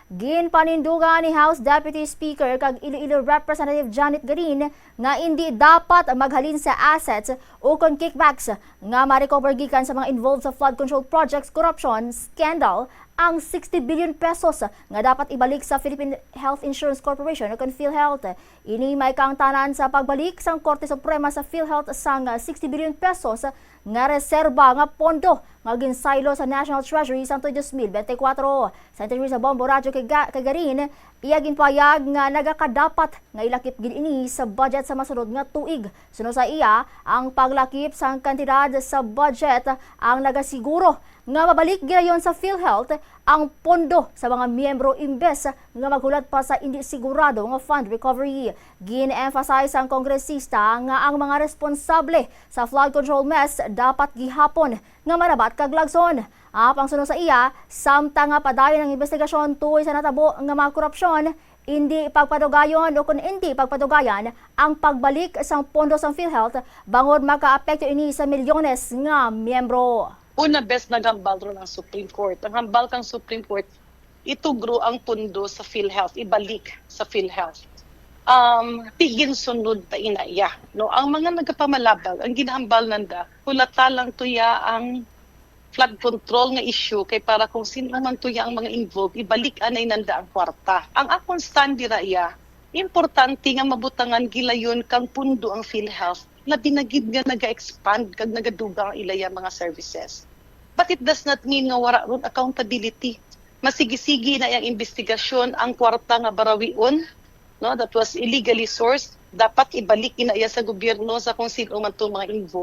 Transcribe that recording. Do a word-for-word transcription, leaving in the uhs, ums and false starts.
Ginpanindugan ni House Deputy Speaker kag Iloilo Representative Janet Garin nga indi dapat maghalin sa assets o kon kickbacks nga ma-recover gikan sa mga involved sa flood control projects corruption scandal ang sixty billion pesos nga dapat ibalik sa Philippine Health Insurance Corporation o kon PhilHealth. Ini may kaangtanan sa pagbalik sang Korte Suprema sa PhilHealth sang sixty billion pesos nga reserba nga pondo nga ginsaylo sa National Treasury sang tuig dos mil bente kuwatro. Sa interview sa Bombo Radyo kay Ga-, kay Garin, iya ginpahayag nga nagakadapat nga ilakip gid ini sa budget sa masunod nga tuig. Suno sa iya, ang paglakip sang kantidad sa budget ang nagasiguro nga mabalik gilayon sa PhilHealth ang pondo sa mga miyembro imbes nga maghulat pa sa indi sigurado nga fund recovery. Gin-emphasize sang kongresista nga ang mga responsable sa flood control mess dapat gihapon nga manabat kag lagson. Apang suno sa iya, samtang nga padayon ang investigasyon tungod sa natabo nga mga korupsyon, indi pagpadugayon o kon indi pagpadugayan ang pagbalik sang pondo sang PhilHealth bangod makaapekto ini sa milyones nga miyembro. Una, bes, naghambal ron ang Supreme Court. Ang hambal kang Supreme Court, itugro ang pondo sa PhilHealth, ibalik sa PhilHealth. Um, ti ginsunod pa ina iya, no? Ang mga nagapamalabag, ang ginhambal nanda, hulata lang tuya ang flood control nga issue kay para kung sino man tuya ang mga involved, ibalik anay nanda ang kwarta. Ang akon stand dira iya, importante nga mabutangan gilayon kang pundo ang PhilHealth, labi na gid nga naga-expand kag nagadugang ang ilaya mga services. But it does not mean nga wara ron accountability. Masigi-sige na ang investigasyon, ang kwarta nga barawion, no, that was illegally sourced, dapat ibalik ina iya sa gobyerno, sa kung sino man tong mga involved.